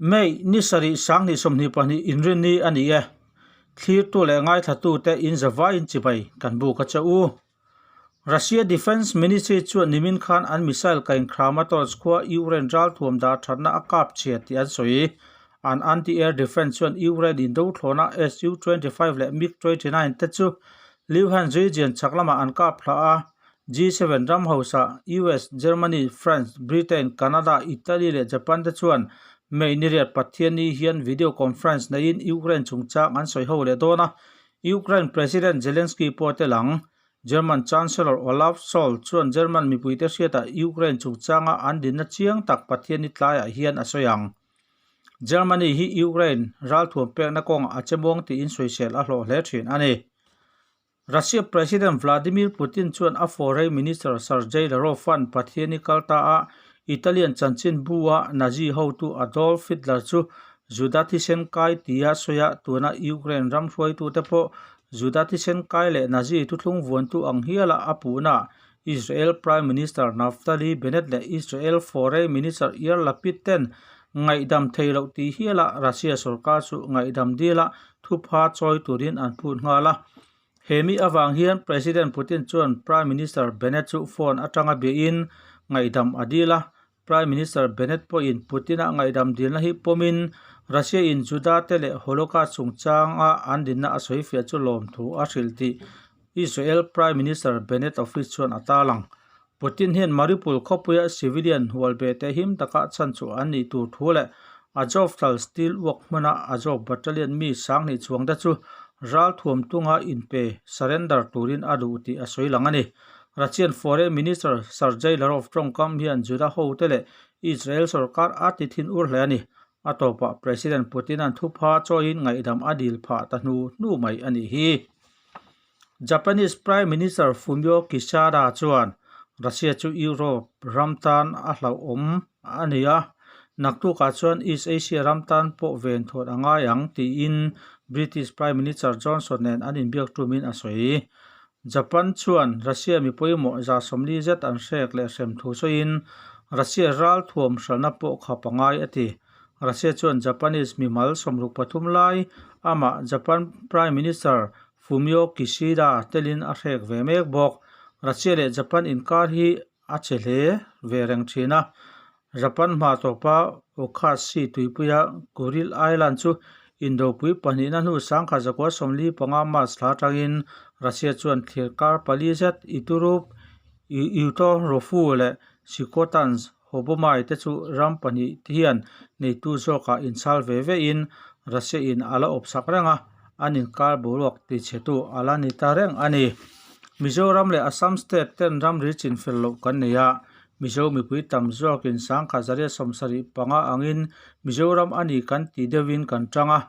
May ni sarih 2022 inrinni a ni e. Thlirtu leh ngaithlatute in zavaiin chibai kan buk a che u. Russia Defence Ministry chuan nimin khan an missile kain Kramatorsk khua Ukraine ralthuam dah thatna a kap chhia tih an sawi. An anti-air defence chuan Ukraine indo thlawhna Su-25 leh MiG-29 te chu Luhansk region chhak lamah an kap thla a. G7 ram hausa US, Germany, France, Britain, Canada, Italy leh Japan te chuan May ni riat Pathianni hian video conference neiin Ukraine chungchang an sawi ho leh dawn a. Ukraine President Zelensky pawh tel ang. German Chancellor Olaf Scholz chuan German mipuite hriatah Ukraine chungchanga an dinna chiang tak Pathianni tlaiah hian a sawi ang. Germany hi Ukraine ralthuam pekna kawngah a chemuang tiin sawisel a hlawh hle thin a ni. Russia President Vladimir Putin chuan a Foreign Minister Sergei Lavrov-a'n Pathianni kal ta a Italian chanchinbu-a Nazi hotu Adolf Hitler chu Juda thisen kai tia sawi a, tuna Ukraine ram hruaitute pawh Juda thisen kai leh Nazi thuthlung vuantu ang hiala a puhna Israel Prime Minister Naftali Bennett leh Israel Foreign Minister Yair Lapid ten ngaihdam thei loh tih hiala Russia sorkar chu ngaihdam dila thupha chawi turin an phut nghal a. He mi avang hian President Putin chuan Prime Minister Bennett chu phone atanga biahin ngaihdam a dil a. Prime Minister Bennett pawhin Putin-a ngaihdam dilna hi pawmin Russia-in Juda-te leh Holocaust chungchanga an dinna a sawifiah chu lawmthu a hrilh tih Israel Prime Minister Bennett office chuan a tarlang. Putin hian Mariupol khawpuia civilian hualbe te him taka chhan chu an nih tur thu leh Azovstal steel work hmuna Azov battalion mi 2000 chuang te chu ralthuam tunga inpe, surrender, turin a duh tih a sawi lang a ni. Russian Foreign Minister Sergei Lavrov tawngkam hian Juda hote leh Israel sorkar a ti thin ur hle a ni. A tawpah President Putin-a'n thupha chawiin ngaihdam a dil phah ta hnu hnu mai a nih hi. Japanese Prime Minister Fumio Kishida chuan Russia chu Europe ram tan a hlauhawm a ni a, naktukah chuan East Asia ram tan pawh ven thawt a ngai ang tiin British Prime Minister Johnson nen an inbiak tumin a sawi. Japan chuan Russia mi pawimawh 40 zet an hrek leh hrem thu sawiin Russia ral thuam hralhna pawh khap a ngai a ti. Russia chuan Japanese mimal 63 lai amah Japan Prime Minister Fumio Kishida telin a hrek ve mek bawk. Russia leh Japan inkar hi a che hle ve reng thin a. Japan hma tawpa Okhotsk tuipuia Kuril Island chu indopui pahnihna hnu 1945 March thla atangin Russia chuan thlir kar pali zet Iturup, Utorofu leh Shikotan's Hobomai te chu ram pahnih te hian neitu zawkah inchhal ve vein Russia in a la awpsak reng a, an inkar boruak tichhetu a la ni ta reng a ni. Mizoram leh Assam state ten ramri chinfel loh kan nei a, Mizo mipui tam zawkin 1975 angin Mizoram a ni kan ti deuhin kan tang a,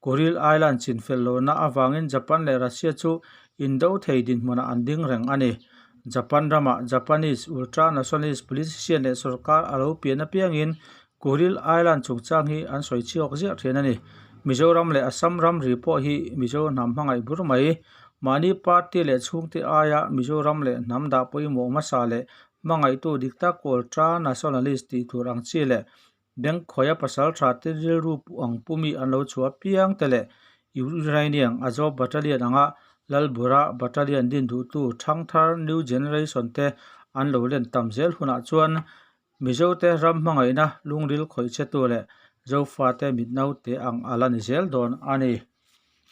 Kuril Island chinfel lohna avangin Japan leh Russia chu indo thei dinhmunah an ding reng a ni. Japan ramah Japanese ultra-nationalist politician leh sorkar a lo pian apiangin Kuril Island chungchang hi an sawi chhuak ziah thin a ni. Mizoram leh Assam ramri pawh hi Mizo hnam hmangaih bur mai. Mahni party leh chhungte aia Mizoram leh hnam dah pawimawh hmasa leh Hmangaihtu dik tak Ultra Nationalist tih tur ang chi leh Bengkhawia pasal tha te rilru ang pumi an lo chhuah piang te leh Ukrainian Azov Battalion anga Lalbura Battalion din duhtu thangthar New Generation te an lo len tam zel hunah chuan Mizote ram hmangaihna lungril khawih chhetu leh Zofate mitnaute ang a la ni zel dawn a ni.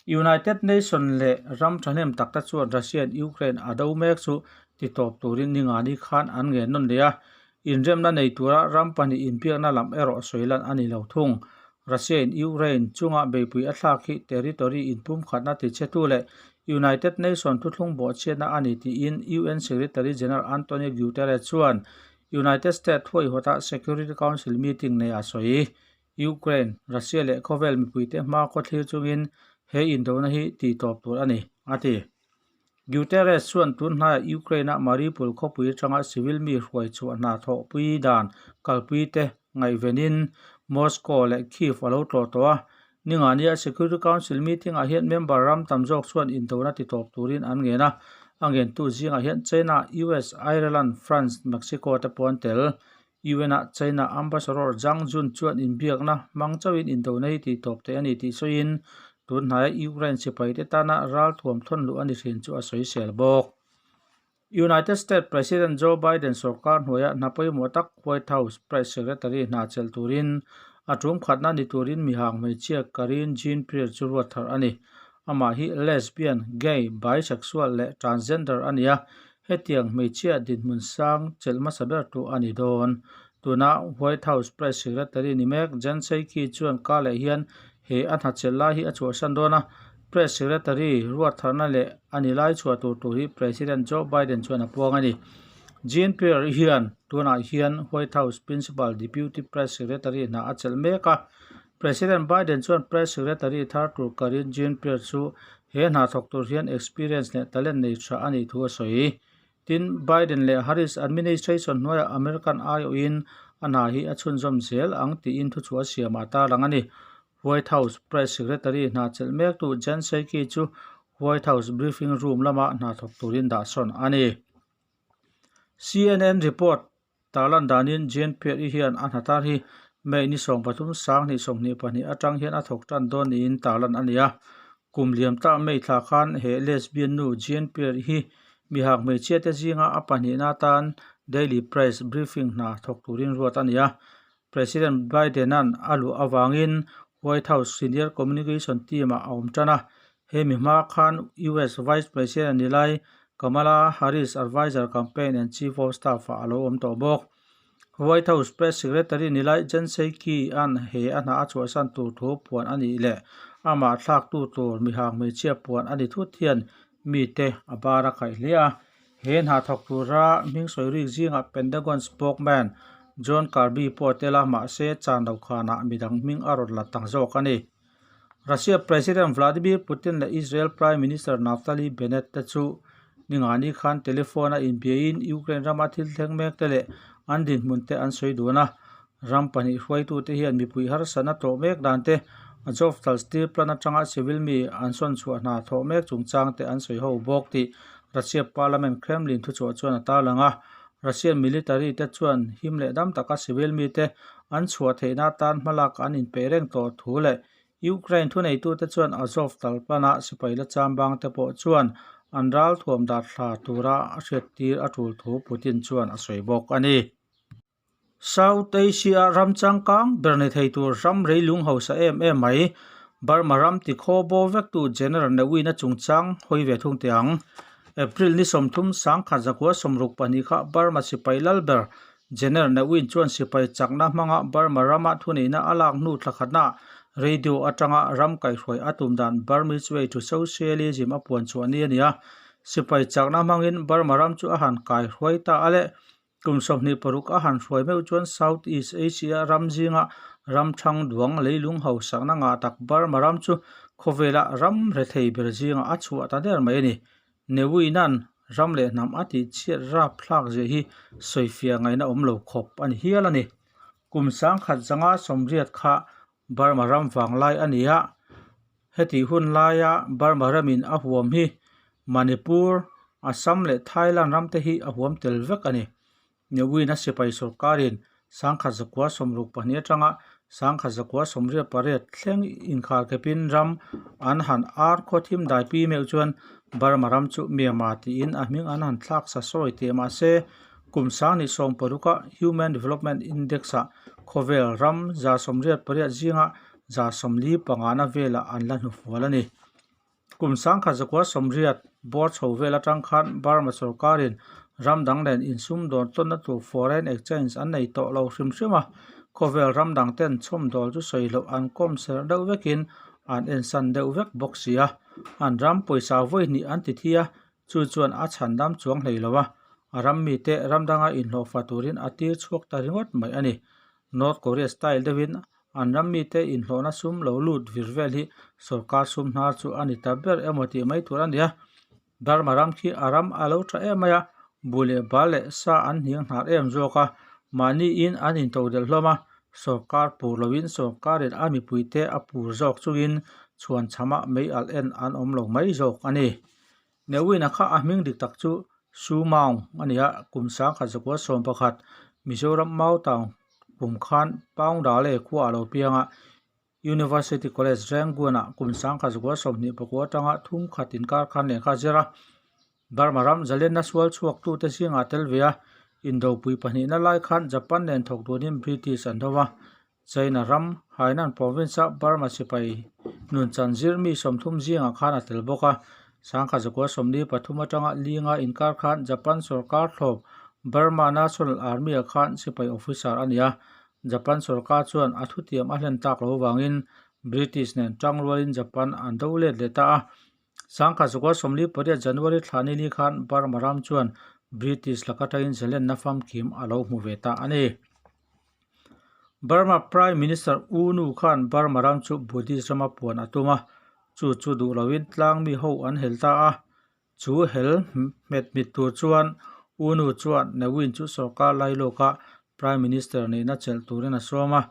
United Nation leh ram thahnem tak te chuan Russia in Ukraine a do mek chu ti tawp turin ningani khan an ngen nawn leh a, inremna nei tura ram pahnih inbiakna lam erawh sawi lan a ni lo thung. Russia in Ukraine chunga beipui a thlak hi territory inpumkhatna tichhetu leh United Nation thuthlung bawhchhiatna a ni tiin UN Secretary General Antonio Guterres chuan United States thuaihawta Security Council meeting nei a sawi. Ukraine, Russia leh khawvel mipuite hma khawthlir chungin he indona hi tih tawp tur a ni, a ti. Guterres chuan tun hnaiah Ukraine-a Mariupol khawpui atanga civil mi hruai chhuah hna thawhpui dan kalpui te ngaihvenin Moscow leh Kyiv a lo tlawh tawh a. Ningania Security Council meeting-ah hian member ram tam zawk chuan indona ti tawp turin an ngen a, a ngentu zingah hian China, US, Ireland, France, Mexico te pawh an tel. UN-ah China Ambassador Zhang Jun chuan inbiakna hmang chauhin indona hi tihtawp theih a ni tih sawiin tun hnaia Ukraine sipaite tana ralthuam thawn luh a ni thin chu a sawisel bawk. United States President Joe Biden sorkar hnuaia hna pawimawh tak White House Press Secretary hna chelh turin a tum khatna ni turin mihang hmeichhia Karine Jean-Pierre chu ruat thar a ni. Amah hi lesbian, gay, bisexual leh transgender a ni a, hetiang hmeichhia dinhmun sang chelh hmasa ber tu a ni dawn. Tuna White House Press Secretary ni mek Jen Psaki chuan ka leh hian he a hna chelh lai hi a chhuahsan dawn a, Press Secretary ruat tharna leh a ni lai chhuah tur tur hi President Joe Biden chuan a puang a ni. Jean Pierre hian tunah hian White House Principal Deputy Press Secretary hna a chelh mek a. President Biden chuan Press Secretary thar tur Karine Jean Pierre chu he hna thawk tur hian experience leh talent nei tha a nih thu a sawi. Tin, Biden leh Harris administration hnuaiah American aiawhin a hna hi a chhunzawm zel ang tiin thuchhuah siamah a tarlang a ni. White House Press Secretary hna chelh mektu Jen Psaki chu White House briefing room lama hna thawk turin dah sawn a ni. CNN report tarlan danin Jean Pierre-i hian a hna tar hi May ni 13 2022 atang hian a thawk tan dawn niin tarlan a ni a. Kum liam ta May thla khan he lesbian nu Jean Pierre hi mihak hmeichhia te zinga a pahnihna atan Daily Press briefing hna thawk turin ruat a ni a. President Biden-a'n a luah avangin White House Senior Communication Team-ah a awm tan a. Hemi hma khan US Vice President ni lai Kamala Harris Advisor Campaign and Chief of Staff-ah a lo awm tawh bawk. White House Press Secretary ni lai Jen Psaki-a'n he a hna a chhuahsan tur thu puan a nih leh amah thlaktu tur mihang hmeichhia puan a ni thut hian mite a bar a khaih hle a. He hna thawk tura hming sawi rik zingah Pentagon spokesman John Kirby pawh a tel a, mahse chan lo khanah midang hming a rawn la ta zawk a ni. Russia President Vladimir Putin leh Israel Prime Minister Naftali Bennett te chu ningani khan telephone a inbiain Ukraine rama thil thleng mek te leh an dinhmun te an sawi dun a. Ram pahnih hruaitute hian mipui harsatna tawh mek dan te, Azovstal steel plant atanga civil mi an sawn chhuah hna thawh mek chungchang te an sawi ho bawk tih Russia Parliament Kremlin thuchhuah chuan a tarlang a. Russian military te chuan him leh dam taka civil mite an chhuah theihna atan hmalak an inpeih reng tawh thu leh Ukraine thuneitute chuan Azovstal plant-a sipai la chambang te pawh chuan an ralthuam dar thla tura a hriattir a tul thu Putin chuan a sawi bawk a ni. South Asia ram changkang ber ni thei tur ram reilung hausa em em mai. Burma ram tikhaw bo vektu General Ne Win-a chungchang hawi ve thung teh ang. April ni 30 1962 kha Burma sipai lal ber General Ne Win chuan sipai chakna hmanga Burma rama thuneihna a lak hnu thla khatna radio atanga ram kaihhruai a tum dan Burmese Way to Socialism a puan chhuah ni a ni a. Sipai chakna hmangin Burma ram chu a han kaihruai ta a le. Kum 26 a han hruai meuh chuan South East Asia ram zinga ram thang duang leilung hausakna ngah tak Burma ram chu khawvela ram rethei ber zinga a chhuah ta der mai a ni. Ne Win-a'n ram leh hnam a tih chhiat rap thlak zia hi sawifiah ngaihna awm lo khawp a ni hial a ni. Kum 1980 kha Burma ram vang lai a ni a, hetih hun laia Burma ramin a huam hi Manipur, Assam leh Thailand ram te hi a huam tel vek a ni. Ne Win-a sipai sorkarin 1962 atanga 1988 thleng inkharkhepin ram an han ar khaw thim daipi meuh chuan Burma ram chu Myanmar tiin a hming an han thlak sa sawi teh mahse Kum 2016-a Human Development Index-ah khawvel ram 188 zinga 45 na velah an la hnufual a ni. Kum 1980 bawr chho vel atang khan Burma sorkarin ram dang nen insumdawn tawnna tur foreign exchange an nei tawh lo hrim hrim a, khawvel ram dang ten chhawmdawl chu sawi loh an kawm ser deuh vekin an ensan deuh vek bawk si a, an ram pawisa vawi hnih an ti thi a, Chu chuan a chhan dam chuang hlei lo a, a ram mite ram danga inhlawhfa turin a tir chhuak ta ringawt mai a ni. North Korea style deuhin an ram mite inhlawhna sum lo lut vir vel hi sorkar sum hnar chu a ni ta ber emaw tih mai tur a ni a. Burma ram khi a ram a lo tha em mai a, bu leh bal leh sa an hniang hnar em zawk a, mahniin an intodelh hlawm a, sorkar pur loin sorkarin a mipuite a pur zawk chungin chhuan chhamah mei alh en an awm lo mai zawk a ni. Ne Win-a kha a hming dik tak chu Su Maung a ni a, kum 1911. Mizoram Mautown kum khan Paungdale khua a lo piang a, University College Rangoon-ah kum 1929 atanga thum khat inkar khan lehkha a zir a. Burma ram zalenna sual chhuaktute zingah tel ve a, indopui pahnihna lai khan Japan nen thawk dunin British an do a. China ram, Hainan Province-a Burma sipai nun chan zir mi 30 zingah khan a tel bawk a. 1943 atanga linga inkar khan Japan sorkar thlawp Burma National Army-ah khan sipai officer a ni a. Japan sorkar chuan a thutiam a hlen tak lo vangin British nen tangrualin Japan an do let leh ta a. 1948 January thla ni ni khan Burma ram chuan British laka tangin zalenna famkim a lo hmu ve ta a ni. Burma Prime Minister U Nu khan Burma ram chu Buddhist rama puan a tum a, chu chu duh loin tlangmi ho an hel ta a. Chu hel hmet mit tur chuan U Nu chuan Ne Win chu sorkar lailawka Prime Minister nihna chelh turin a sawm a.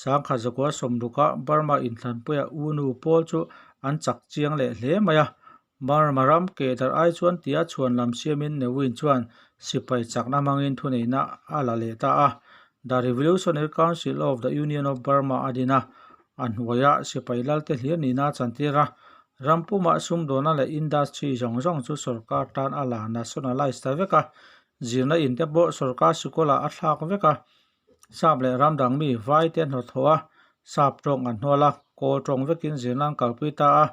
1960 a Burma inthlanpuia U Nu pawl chu an chak chiang leh hle mai a. Burma ram keh darh ai chuan tia chhuan lam siamin Ne Win chuan sipai chakna hmangin thuneihna a la leh ta a. The Revolutionary Council of the Union of Burma a din a, a hnuaia sipai lalte hlir nihna a chantir a. Ram pumah sumdawna leh industry zawng zawng chu sorkar tan a la nationalise ta vek a, zirna in te pawh sorkar sikawlah a thlak vek a. Sap leh ram dang mi vai te an hlawhthaw a, sap tawng an hnual a, kawl tawng vekin zirna an kalpui ta a.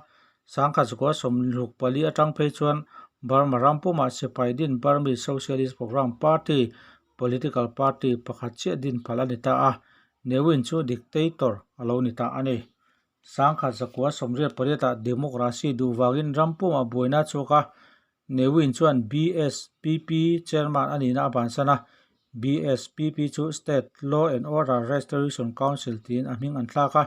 1964 atang phei chuan Burma ram pumah sipai din Burmese Socialist Program Party, political party, pakhat chiah din phal a ni ta a, Ne Win chu dictator a lo ni ta a ni. 1988 ah democracy duh vangin ram pumah buaina a chhuak a, Ne Win chuan BSPP chairman a nihna a bansan a, BSPP chu State Law and Order Restoration Council tiin a hming an thlak a.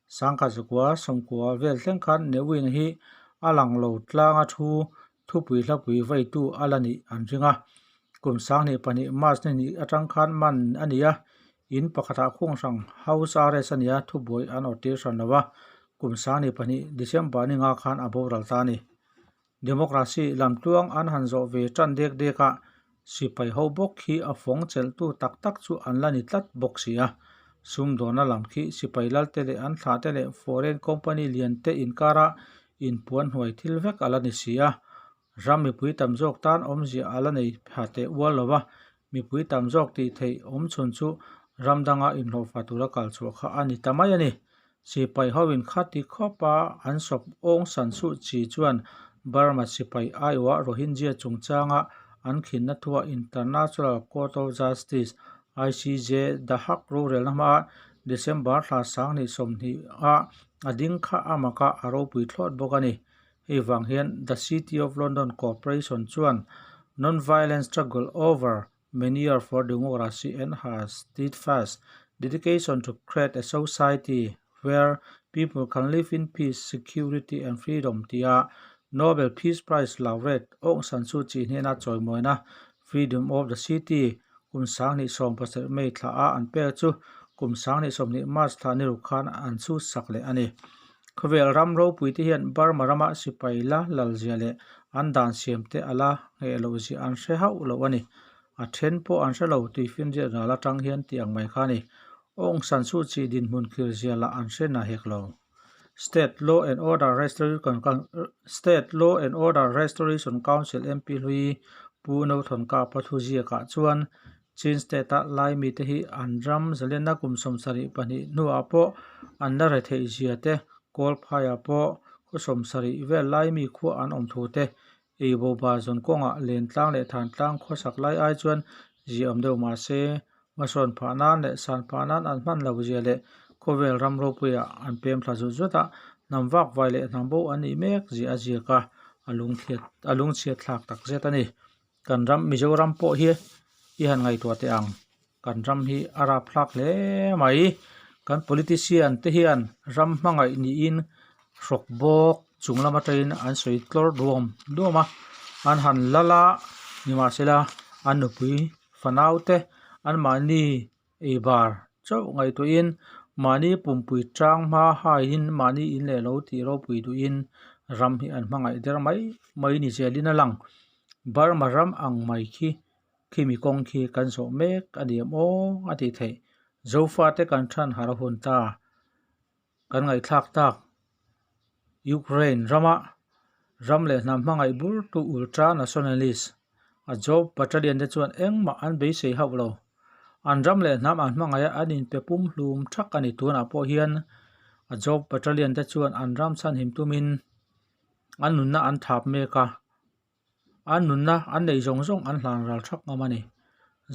1990 vel thleng khan Ne Win hi a lang lo tlanga thu thupui hlapui veitu a la nih an ring a. Kum 2002 March ni hnih atang khan man a ni a, in pakhatah khung hrang house arrest a ni a, thubuai an awrhtir hran lo a. Kum 2002 December ni nga khan a boral ta a ni. Democracy lamtluang an han zawh ve tan dek dek a, sipai ho bawk khi a fawng chelhtu tak tak chu an la ni tlat bawk si a. Sumdawna lam khi sipai lalte leh an thlahte leh foreign company lian te inkara inpuan hnuai thil vek a la ni si a. Ram mipui tam zawk tan awmzia a la nei pha teh ual lo va, mipui tam zawk tih theih awm chhun chu ram danga inhlawhfa tura kal chhuah kha a ni ta mai a ni. Sipai hoin khati khawpa an sawp Aung San Suu Kyi chuan Burma sipai aiawha Rohingya chungchanga an khinna thuah International Court of Justice, ICJ, The Hague rorelna hmaa December thla 2020 a a ding kha a maka a ropui thlawt bawk a ni. Hei vang hian The City of London Corporation chuan Non-violent struggle over many years for democracy and her steadfast dedication to create a society where people can live in peace, security and freedom tia Nobel Peace Prize laureate Aung San Suu Kyi hnena chawimawina Freedom of the City kum 2017 May thla a an pek chu kum 2020 March thla ni ruk khan an chhut sak leh a ni. Khawvel ram ropui te hian Burma rama sipai la lal zia leh an dan siam te a la ngheh loh zia an hre hauh loh a ni. A then pawh an hre lo tui finriat ral atang hian tih ang mai kha a ni. Aung San Suu Kyi dinhmun khir zia lah an hre na hek lo. State Law and Order State Law and Order Restoration Council MP hlui Pu No Thawn Kapa thu ziakah chuan Chin State-a Laimi te hi an ram zalenna kum 72 hnuah pawh an la retheih zia te, Kawlphaiah pawh khaw 70 vel Laimi khua an awm thu te, eibo ba zawn kawngah Lentlang leh Thantlang khawsak lai ai chuan ziaawm deuh mah se, hmasawn phah nan leh san phah nan an hman lo zia leh khawvel ram ropuiah an pem thla zut zut a, hnam vakvai leh hnam bo an nih mek zia a ziak a, a lungchhiat thlak takzet a ni. Kan ram Mizoram pawh hi i han ngaihtuah teh ang. Kan ram hi a rapthlak hle mai. Kan politician te hian ram hmangaih niin hrawk bawk chung lam atangin an sawi tlawr duam duam a. An han lal a nimahsela an nupui fanau te anmahni ei bar chauh ngaihtuahin mahni pumpui tang hma haiin mahni in leh lo tih ropui duhin ram hi an hmangaih der mai mai ni zelin a lang. Burma ram ang mai khi. Khimi kawng khi kan zawh mek a ni em aw a tih theih. Zofate kan than harh a hun ta. Kan ngaihthlak tak Ukraine rama ram leh hnam hmangaih bur tu ultra nationalist Azov battalion te chuan engmah an beisei hauh lo. An ram leh hnam an hmangaih a an inpe pum hlum thak a ni. Tunah pawh hian Azov battalion te chuan an ram chhanhim tumin an nunna an thap mek a. An nunna an neih zawng zawng an hlan ral thak ngam a ni.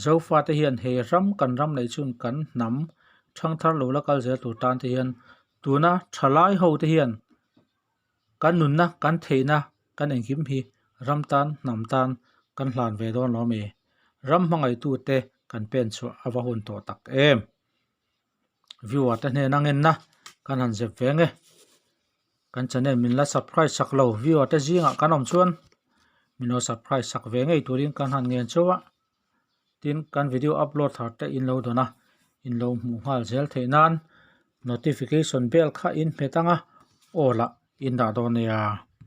Zofate hian he ram kan ram neih chhun kan hnam thangthar lo la kal zel tur tan te hian tuna thalai ho te hian kan nunna kan theihna kan engkim hi ram tan hnam tan kan hlan ve dawn lo ami? Ram hmangaihtute kan pen chhuah a va hun tawh tak em? Viewer te hnena ngenna kan han zep ve nge. Kan channel min la subscribe sak lo viewer te zingah kan awm chuan min lo subscribe sak ve ngei turin kan han ngen chauh a. Tin, kan video upload thar te in lo dawn a, in lo hmuh nghal zel theih nan notification bell kha in hmet ang a, aw lah in dah dawn nia.